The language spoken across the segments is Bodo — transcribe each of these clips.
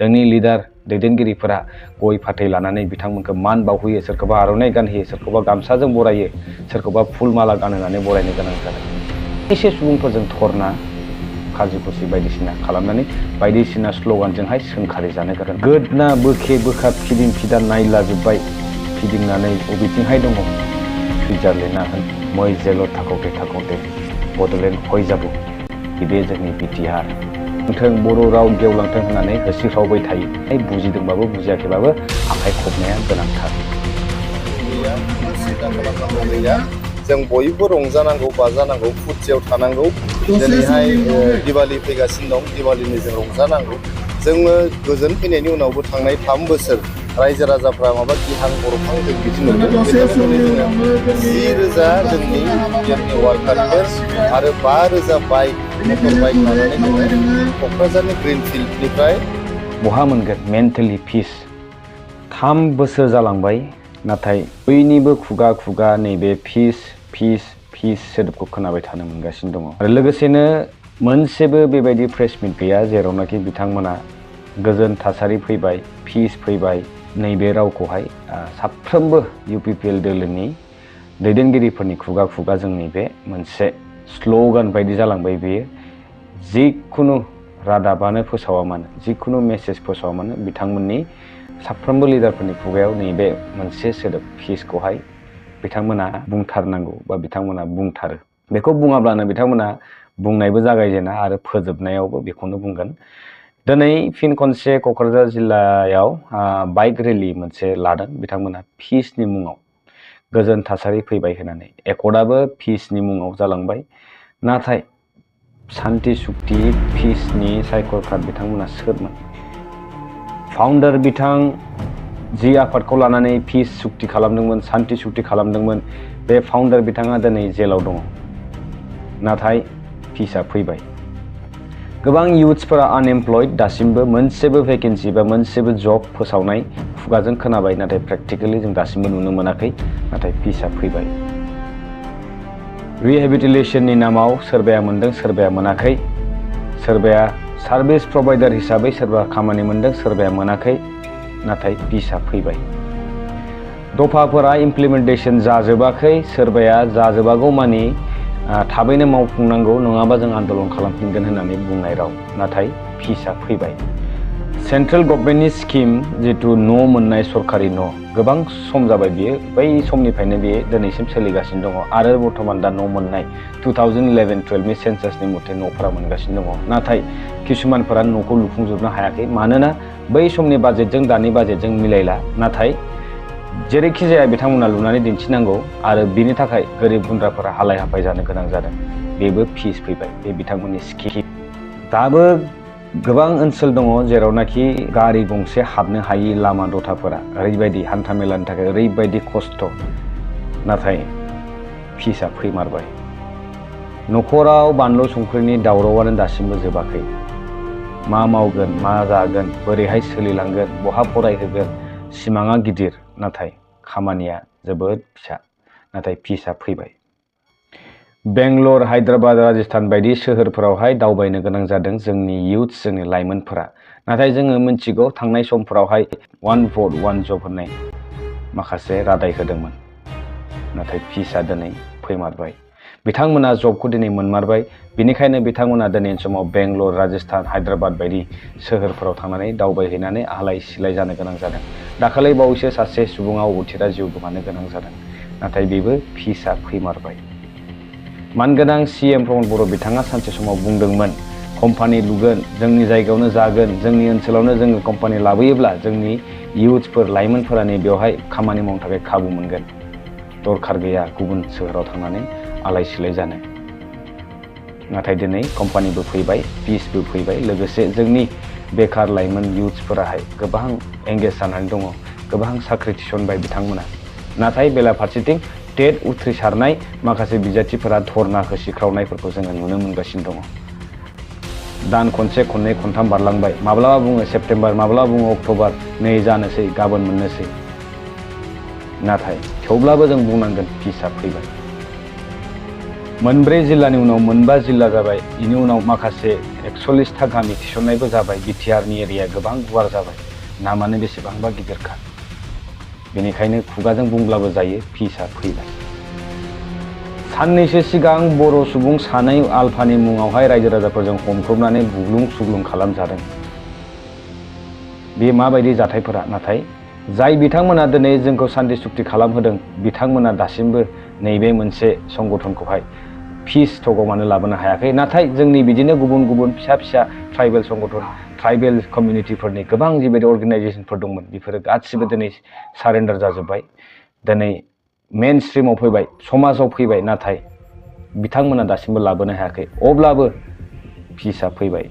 जोंनि लिडार दैदेनगिरिफोरा गय फाथै लानानै बिथांमोनखौ मान बावहोयो, सोरखौबा आर'नाइ गानहोयो, सोरखौबा गामसाजों बरायो, सोरखौबा फुल माला गानहोनानै बरायनो गोनां जादों। एसे सुबुंफोरजों धरना खाजि खुसि बायदिसिना खालामनानै बायदिसिना स्ल'गानजोंहाय सोंखारि जानो गोनां। गोदना बोखे बोखा फिदिं फिदा नायलाजोब्बाय, फिदिंनानै बबेथिंहाय दङ सुइजारलेण्डआ होन मै जेल' थाखौथे बड'लेण्ड हयजाबु बे जोंनि बिटिआर बर' राव गेवलांथों होननानै होसिख्रावबाय थायो। बुजिदोंबाबो बुजियाखैबाबो आखाइ खबनाया गोनांथार। जों बयबो रंजानांगौ, बाजानांगौ, फुर्तियाव थानांगौ। दिनैहाय दिवालि फैगासिनो दं, दिवालिनि जों रंजानांगौ। जोङो गोजोन फैनायनि उनावबो थांनाय 3 बोसोर रायजो राजाफ्रा माबा गिहां गरखां जों बिदि नुदों। जोङो 10,000 जोंनि वार्कारफोर आरो 5,000 बाइक मटर बाइक लानानै जोङो क'क्राझारनि ग्रिनफिल्डनिफ्राय बहा मोनगोन मेन्टेलि पिस। 3 बोसोर जालांबाय, नाथाय बयनिबो खुगा खुगा नैबे पिस सोदोबखौ खोनाबाय थानो मोनगासिनो दङ। आरो लोगोसेनो मोनसेबो बेबायदि प्रेस मिट गैया जेरावनाखि बिथांमोना गोजोन थासारि फैबाय, पिस फैबाय, नैबे रावखौहाय साफ्रोमबो UPPL दोलोनि दैदेनगिरिफोरनि खुगा खुगा जोंनि बे मोनसे स्ल'गान बायदि जालांबाय। बेयो जिखुनु रादाबानो फोसावा मानो, जिखुनु मेसेज फोसावा मानो, बिथांमोननि साफ्रोमबो लिडारफोरनि खुगायाव नैबे मोनसे सोदोब पिसखौहाय बिथांमोना बुंथारनांगौ बा बिथांमोना बुंथारो। बेखौ बुङाब्लानो बिथांमोना बुंनायबो जागायजेना आरो फोजोबनायावबो बेखौनो बुंगोन। दिनै फिन खनसे क'क्राझार जिल्लायाव बाइक रेलि मोनसे लादों बिथांमोना पिसनि मुङाव, गोजोन थासारि फैबाय होननानै। एकर्डआबो पिसनि मुङाव जालांबाय, नाथाय सान्ति सुक्ति पिसनि सायख'ग्रा बिथांमोना सोरमोन? फाउन्डार बिथां जि आफादखौ लानानै पिस सुक्ति खालामदोंमोन, सान्ति सुक्ति खालामदोंमोन, बे फाउन्डार बिथाङा दिनै जेलाव दङ। नाथाय पिसआ फैबाय। गोबां इयुथ्सफोरा आनएमप्लयड, दासिमबो मोनसेबो भेकेन्सि बा मोनसेबो जब फोसावनाय खुगाजों खोनाबाय, नाथाय प्रेक्टिकेलि जों दासिमबो नुनो मोनाखै। नाथाय पिसआ फैबाय। रिहेबिलिटेसननि नामाव सोरबाया मोनदों, सोरबाया मोनाखै। सोरबाया सार्भिस प्रभाइडार हिसाबै सोरबा खामानि मोनदों, सोरबाया मोनाखै। नाथाय पिसआ फैबाय। दफाफोरा इमप्लिमेन्टेसन जाजोबाखै, सोरबाया जाजोबागौ मानि थाबैनो मावफुंनांगौ, नङाबा जों आन्दलन खालामफिनगोन होननानै बुंनाय राव। नाथाय पिसआ फैबाय। सेन्ट्रेल गभर्नमेन्टनि स्किम जितु न' मोननाय सरकारि न', गोबां सम जाबाय बियो, बै समनिफ्रायनो बेयो दिनैसिम सोलिगासिनो दङ। आरो बर्थमान दा न' मोननाय 2011-12नि सेन्सासनि मथे न'फोरा मोनगासिनो दङ। नाथाय किसुमानफोरा न'खौ लुफुंजोबनो हायाखै, मानोना बै समनि बाजेटजों दानि बाजेटजों मिलायला। नाथाय जेरैखि जाया बिथांमोना लुनानै दिन्थिनांगौ, आरो बिनि थाखाय गोरिब गुन्द्राफोरा हालाय हाफाय जानो गोनां जादों। बेबो पिस फैबाय, बे बिथांमोननि स्किम। दाबो गोबां ओनसोल दङ जेरावनाखि गारि गंसे हाबनो हायि लामा दथाफोरा ओरैबायदि, हान्था मेलानि थाखाय ओरैबायदि खस्थ'। नाथाय पिसआ फैमारबाय। न'खराव बानलु संख्रिनि दावरावआनो दासिमबो जोबाखै। मा मावगोन, मा जागोन, बोरैहाय सोलिलांगोन, बहा फरायहोगोन, सिमाङा गिदिर, नाथाय खामानिया जोबोद फिसा। नाथाय पिसआ फैबाय। बेंगलर, हायद्राबाद, राजस्थान बायदि सोहोरफोरावहाय दावबायनो गोनां जादों जोंनि इयुथ्स, जोंनि लाइमोनफोरा। नाथाय जोङो मिथिगौ थांनाय समफोरावहाय 1 vote 1 job होननाय माखासे रादाय होदोंमोन। नाथाय पिसआ दिनै फैमारबाय। बिथांमोना जबखौ दिनै मोनमारबाय। बेनिखायनो बिथांमोना दिनैनि समाव बेंगलर, राजस्थान, हायद्राबाद बायदि सोहोरफोराव थांनानै दावबायहैनानै आलाय सिलाय जानो गोनां जादों। दाखालि बावैसो सासे सुबुङा अबथिरा जिउ गोमानो गोनां जादों। नाथाय बेबो पिसआ फैमारबाय। मानगोनां CM प्रमद बर' बिथाङा सानसे समाव बुंदोंमोन, कम्पानि लुगोन, जोंनि जायगायावनो जागोन, जोंनि ओनसोलावनो जोङो कम्पानि लाबोयोब्ला जोंनि इयुथ्सफोर, लाइमोनफोरा बेवहाय खामानि मावनो थाखाय खाबु मोनगोन। दरखार गैया गुबुन सोहोराव थांनानै आलाय सिलाय जानो। नाथाय दिनै कम्पानिबो फैबाय, पिसबो फैबाय। लोगोसे जोंनि बेकार लाइमोन इयुथ्सफोराहाय गोबां एंगेज जानानै दङ, गोबां साख्रि थिसनबाय बिथांमोना। नाथाय बेलाफारसेथिं टेट उथ्रिसारनाय माखासे बिजाथिफोरा धरना होसिख्रावनायफोरखौ जोङो नुनो मोनगासिनो दङ। दान खनसे, खननै, खनथाम बारलांबाय। माब्लाबा बुङो सेप्तेम्बर, माब्लाबा बुङो अक्ट'बर, नै जानोसै, गाबोन मोननोसै। नाथाय थेवब्लाबो जों बुंनांगोन पिसआ फैबाय। मोनब्रै जिल्लानि उनाव मोनबा जिल्ला जाबाय, बेनि उनाव माखासे 41था गामि थिसननायबो जाबाय। बिटिआरनि एरिया गोबां गुवार जाबाय, नामानो बेसेबांबा गिदिरखा। बेनिखायनो खुगाजों बुंब्लाबो जायो, पिसआ फैबाय। साननैसो सिगां बर' सुबुं सानै आलफानि मुङावहाय रायजो राजाफोरजों हमख्रबनानै बुग्लुं सुग्लुं खालामजादों। बे माबायदि जाथायफोरा? नाथाय जाय बिथांमोना दिनै जोंखौ सान्थि सुक्ति खालामहोदों, बिथांमोना दासिमबो नैबे मोनसे संगठनखौहाय पिस थकआव मानो लाबोनो हायाखै? नाथाय जोंनि बिदिनो गुबुन गुबुन फिसा फिसा ट्राइबेल संगठन, ट्राइबेल कमिउनिटिफोरनि गोबां जिबायदि अर्गेनाइजेसनफोर दंमोन, बेफोरो गासिबो दिनै सारेन्डार जाजोब्बाय। दिनै मेन स्ट्रिमाव फैबाय, समाजाव फैबाय, नाथाय बिथांमोना दासिमबो लाबोनो हायाखै। अब्लाबो पिसआ फैबाय।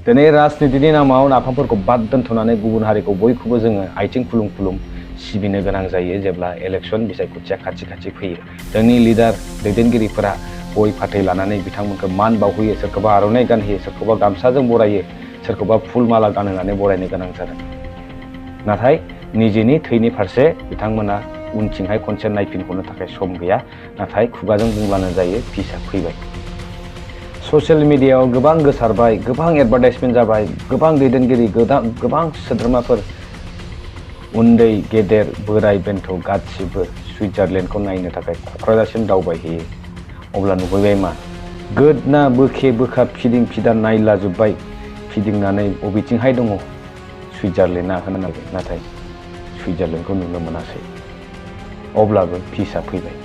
दिनै राजनितिनि नामाव नाफामफोरखौ बाद दोन्थ'नानै गुबुन हारिखौ बयखौबो जोङो आथिं खुलुम खुलुम सिबिनो गोनां जायो जेब्ला इलेक्सन बिसायख'थिया खाथि खाथि फैयो। जोंनि लिडार दैदेनगिरिफोरा गय फाथै लानानै बिथांमोनखौ मान बावहोयो, सोरखौबा आर'नाइ गानहोयो, सोरखौबा गामसाजों बरायो, सोरखौबा फुल माला गानहोनानै बरायनो गोनां जादों। नाथाय निजेनि थैनि फारसे बिथांमोना उनथिंहाय खनसे नायफिनहरनो थाखाय सम गैया। नाथाय खुगाजों बुंब्लानो जायो, पिसआ फैबाय। ससियेल मिडियायाव गोबां गोसारबाय, गोबां एडभार्टाइजमेन्ट जाबाय, गोबां दैदेनगिरि, गोबां सोद्रोमाफोर, उन्दै गेदेर बोराय बेन्थ' गासिबो सुइजारलेण्डखौ नायनो थाखाय क'क्राझारसिम दावबायहैयो। अब्ला नुहैबाय मा? गोदना बोखे बोखा फिदिं फिदा नायलाजोब्बाय, फिदिंनानै बबेथिंहाय दङ सुइजारलेण्डआ होननानै, नाथाय सुइजारलेण्डखौ नुनो मोनासै। अब्लाबो पिसआ फैबाय।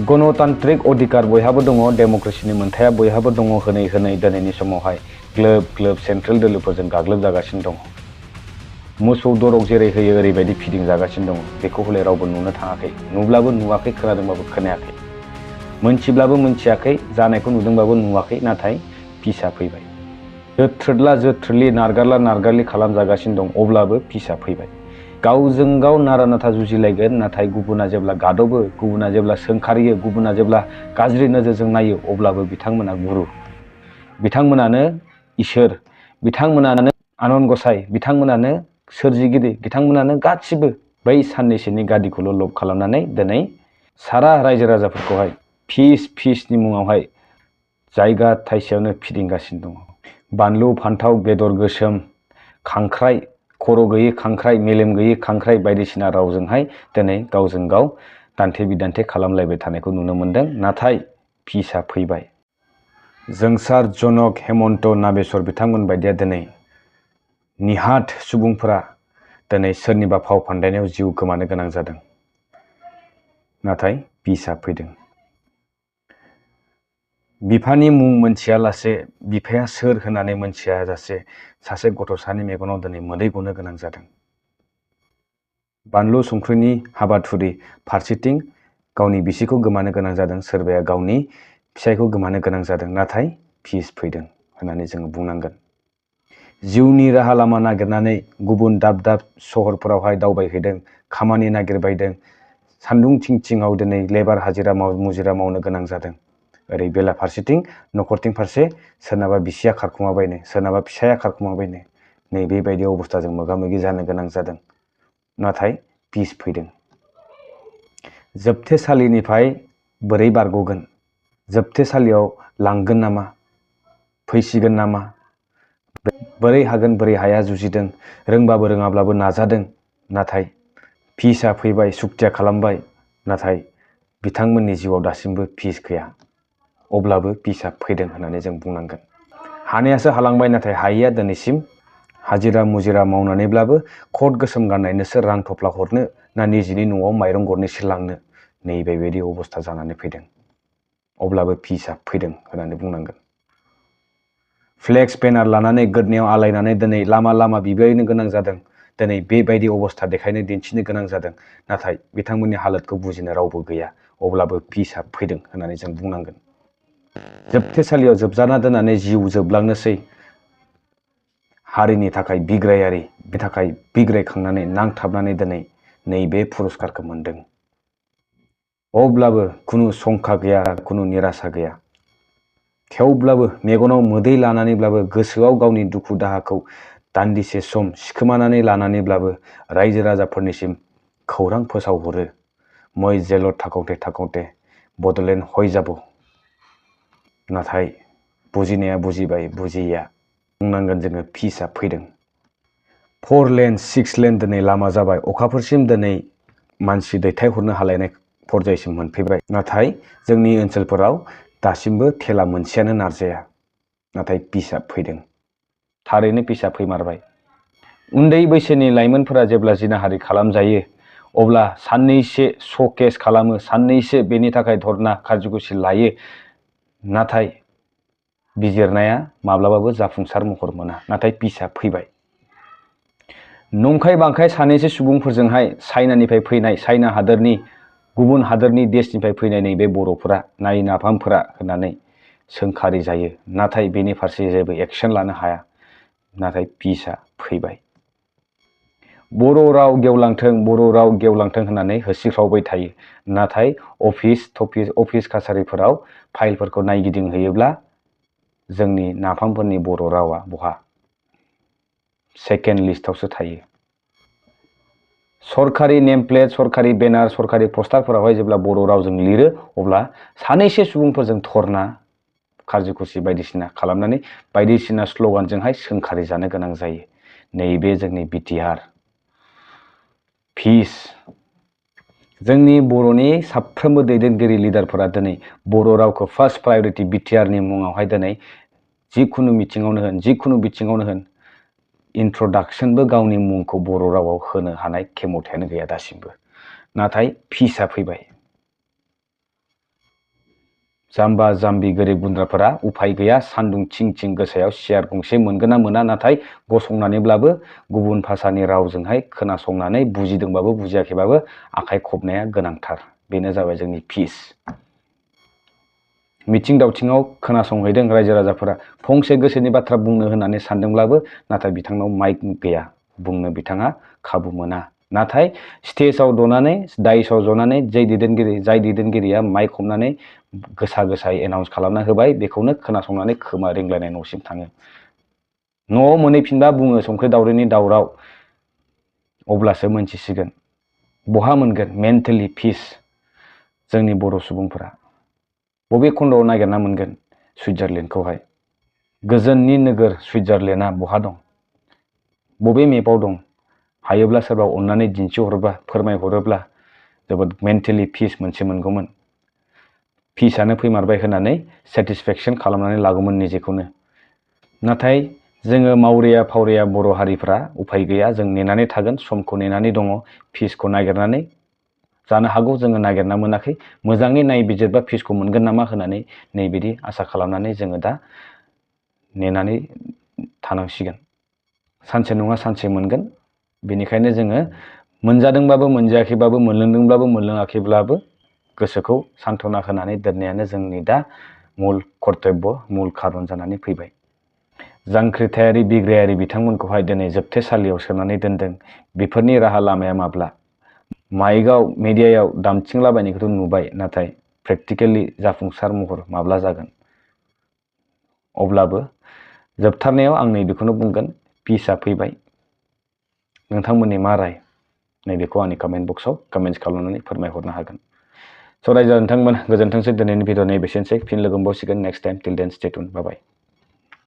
गणतान्त्रिक अधिकार बयहाबो दङ, डेम'क्रेसिनि मोन्थाया बयहाबो दङ होनै होनै दिनैनि समावहाय ग्लोब ग्लोब सेन्ट्रेल दोलोफोरजों गाग्लोबजागासिनो दङ। मोसौ दरग जेरै होयो ओरैबायदि फिदिंजागासिनो दङ। बेखौ हले रावबो नुनो थाङाखै, नुब्लाबो नुवाखै, खोनादोंबाबो खोनायाखै, मोनथिब्लाबो मोनथियाखै, जानायखौ नुदोंबाबो नुवाखै। नाथाय पिसआ फैबाय। जोथ्रोदला जोथ्रोदलि, नारगारला नारगारलि खालामजागासिनो दं। अब्लाबो पिसआ फैबाय। गावजों गाव नारा नाथा जुजिलायगोन, नाथाय गुबुना जेब्ला गादबो, गुबुना जेब्ला सोंखारियो, गुबुना जेब्ला गाज्रि नोजोरजों नायो, अब्लाबो बिथांमोना गुरु, बिथांमोनानो इसोर, बिथांमोनानो आनान गसाइ, बिथांमोनानो सोरजिगिरि, बिथांमोनानो गासिबो बै साननैसोनि गादिखौल' लब खालामनानै दिनै सारा रायजो राजाफोरखौहाय पिसनि मुङावहाय जायगा थाइसेयावनो फिदिंगासिनो दङ। बानलु फान्थाव बेदर गोसोम, खांख्राइ, खर' गैयै खांख्राइ, मेलेम गैयै खांख्राइ बायदिसिना रावजोंहाय दिनै गावजों गाव दान्थे बिदान्थे खालामलायबाय थानायखौ नुनो मोन्दों। नाथाय पिसआ फैबाय। जोंसार जनक हेमन्त नागेश्वर बिथांमोन बायदिया दिनै निहाथ सुबुंफोरा दिनै सोरनिबा फाव फान्दायनायाव जिउ गोमानो गोनां जादों। नाथाय पिसआ फैदों। बिफानि मुं मोनथियालासे, बिफाया सोर होननानै मोनथियाजासे सासे गथ'सानि मेगनाव दिनै मोदै गनो गोनां जादों। बानलु संख्रिनि हाबाथुरि, फारसेथिं गावनि बिसिखौ गोमानो गोनां जादों, सोरबाया गावनि फिसायखौ गोमानो गोनां जादों। नाथाय पिस फैदों होननानै जोङो बुंनांगोन। जिउनि राहा लामा नागिरनानै गुबुन दाब दाब सहरफोरावहाय दावबायहैदों, खामानि नागिरबायदों, सान्दुं थिं-थिङाव दिनै लेबार हाजिरा मुजिरा मावनो गोनां जादों। ओरै बेलाफारसेथिं न'खरथिं फारसे सोरनाबा बिसिया खारखुमाबायनो, सोरनाबा फिसाया खारखुमाबायनो, नै बेबायदि अबस्थाजों मोगा मोगि जानो गोनां जादों। नाथाय पिस फैदों। जोबथेसालिनिफ्राय बोरै बारग'गोन? जोबथेसालियाव लांगोन नामा? फैसिगोन नामा? बोरै हागोन बोरै हाया जुजिदों, रोंबाबो रोङाब्लाबो नाजादों। नाथाय पिसआ फैबाय, सुक्तिया खालामबाय। नाथाय बिथांमोननि जिउआव दासिमबो पिस गैया। अब्लाबो पिसआ फैदों होननानै जों बुंनांगोन। हानायासो हालांबाय, नाथाय हायैया दिनैसिम हाजिरा मुजिरा मावनानैब्लाबो कट गोसोम गाननायनोसो रां थफ्ला हरनो ना निजिनि न'आव माइरं गरनैसो लांनो, नैबेबायदि अबस्था जानानै फैदों। अब्लाबो पिसआ फैदों होननानै बुंनांगोन। फ्लेक्स बेनार लानानै गोदनायाव आलायनानै दिनै लामा लामा बिबायनो गोनां जादों। दिनै बेबायदि अबस्था देखायनो दिन्थिनो गोनां जादों। नाथाय बिथांमोननि हालोदखौ बुजिनो रावबो गैया। अब्लाबो पिसआ फैदों होननानै जों बुंनांगोन। जोबथेसालियाव जोबजाना दोननानै जिउ जोबलांनोसै हारिनि थाखाय बिग्रायारि, बे थाखाय बिग्रायखांनानै नांथाबनानै दिनै नैबे पुरस्कारखौ मोनदों। अब्लाबो खुनु शंका गैया, खुनु निराशा गैया। थेवब्लाबो मेगनाव मोदै लानानैब्लाबो, गोसोआव गावनि दुखु दाहाखौ दान्दिसे सम सिखोमानानै लानानैब्लाबो रायजो राजाफोरनिसिम खौरां फोसावहरो। मै जेलर थाकौथे थाकौथे, बड'लेण्ड हय जाबो नाथाय बुजिनाया बुजिबाय बुजियैया बुंनांगोन जोङो पिसआ फैदों 4 लेन 6 लेन दिनै लामा जाबाय अखाफोरसिम दिनै मानसि दैथायहरनो हालायनाय पर्यायसिम मोनफैबाय नाथाय जोंनि ओनसोलफोराव दासिमबो थेला मोनसेयानो नारजाया नाथाय पिसआ फैदों थारैनो पिसआ फैमारबाय उन्दै बैसोनि लाइमोनफोरा जेब्ला जिनाहारि खालामजायो अब्ला साननैसो श'केस खालामो साननैसो बेनि थाखाय धरना कार्जकुसि लायो नाथाय बिजिरनाया माब्लाबाबो जाफुंसार महर मोना नाथाय पिसआ फैबाय नंखाय बांखाय सानैसो सुबुंफोरजोंहाय चाइनानिफ्राय फैनाय चाइना हादोरनि गुबुन हादोरनि देशनिफ्राय फैनाय नैबे बर'फोरा नाय नाफामफोरा होननानै सोंखारि जायो नाथाय बेनि फारसे जेबो एक्सन लानो हाया नाथाय पिसआ फैबाय बर' राव गेवलांथों होननानै होसिख्रावबाय थायो नाथाय अफिस कासारिफोराव फाइलफोरखौ नायगिदिंहैयोब्ला जोंनि नाफामफोरनि बर' रावा बहा सेकेन्ड लिस्टावसो थायो सरकारि नेम प्लेट सरकारि बेनार सरकारि पस्टारफोरावहाय जेब्ला बर' रावजों लिरो अब्ला सानैसो सुबुंफोरजों धरना कार्जकुसि बायदिसिना खालामनानै बायदिसिना स्ल'गानजोंहाय सोंखारि जानो गोनां जायो नैबे जोंनि बिटिआर पिस जोंनि बर'नि साफ्रोमबो दैदेनगिरि लिडारफोरा दिनै बर' रावखौ फार्स्ट प्रायरिटि बिटिआरनि मुङावहाय दिनै जिखुनु बिथिङावनो होन इन्ट्रडाक्सनबो गावनि मुंखौ बर' रावाव होनो हानाय खेमथायानो गैया दासिमबो नाथाय पिसआ फैबाय जाम्बा जाम्बि गोरिब गुन्द्राफोरा उफाय गैया सान्दुं थिं थिं गोसायाव सियार गंसे मोनगोन ना मोना नाथाय गसंनानैब्लाबो गुबुन भाषानि रावजोंहाय खोनासंनानै बुजिदोंबाबो बुजियाखैबाबो आखाइ खबनाया गोनांथार बेनो जाबाय जोंनि पिस मिथिं दावथिङाव खोनासंहैदों रायजो राजाफोरा फंसे गोसोनि बाथ्रा बुंनो होननानै सानदोंब्लाबो नाथाय बिथांनाव माइक गैया बुंनो बिथाङा खाबु मोना नाथाय स्टेजाव जनानै दाइसआव जनानै जाय दैदेनगिरिया माइक हमनानै गोसा गोसायै एनाउन्स खालामना होबाय बेखौनो खोनासंनानै खोमा रिंलायनाय न'सिम थाङो न'आव मोनहैफिनबा बुङो संख्रि दावदैनि दावराव अब्लासो मोनथिसिगोन बहा मोनगोन मेन्टेलि पिस जोंनि बर' सुबुंफोरा बबे खन्दआव नागिरना मोनगोन सुइजारलेण्डखौहाय गोजोननि नोगोर सुइजारलेण्डआ बहा दं बबे मेपआव दं हायोब्ला सोरबा अननानै दिन्थिहरोब्ला फोरमायहरोब्ला जोबोद मेन्टेलि पिस मोनसे मोनगौमोन पिसआनो फैमारबाय होननानै सेटिसफेक्सन खालामनानै लागौमोन निजेखौनो नाथाय जोङो मावरिया फावरिया बर' हारिफ्रा उफाय गैया जों नेनानै थागोन समखौ नेनानै दङ पिसखौ नागिरनानै जानो हागौ जोङो नागिरना मोनाखै मोजाङै नायबिजिरबा पिसखौ मोनगोन नामा होननानै नैबिदि आसा खालामनानै जोङो दा नेनानै थानांसिगोन सानसे नङा सानसे मोनगोन बेनिखायनो जोङो मोनजादोंबाबो मोनजायाखैबाबो मोनलोंदोंब्लाबो मोनलोङाखैब्लाबो गोसोखौ सान्त्वना होनानै दोननायानो जोंनि दा मुल कर्तब्य मुल खारन जानानै फैबाय जांख्रिथायारि बिग्रायारि बिथांमोनखौहाय दिनै जोबथेसालियाव सोनानै दोनदों बेफोरनि राहा लामाया माब्ला माइकआव मिडियायाव दामथिंलाबायनायखौथ' नुबाय नाथाय प्रेक्टिकेलि जाफुंसार महर माब्ला जागोन अब्लाबो जोबथारनायाव आं नैबेखौनो बुंगोन पिसआ फैबाय नोंथांमोननि मा राय नैबेखौ आंनि कमेन्ट बक्सआव कमेन्ट्स खालामनानै फोरमायहरनो हागोन स' रायजो नोंथांमोन गोजोनथोंसै दिनैनि भिडिअ' नैबेसेनोसै फिन लोगो मोनबावसिगोन नेक्स्ट टाइम टिल देन स्टे ट्युन बाय बाय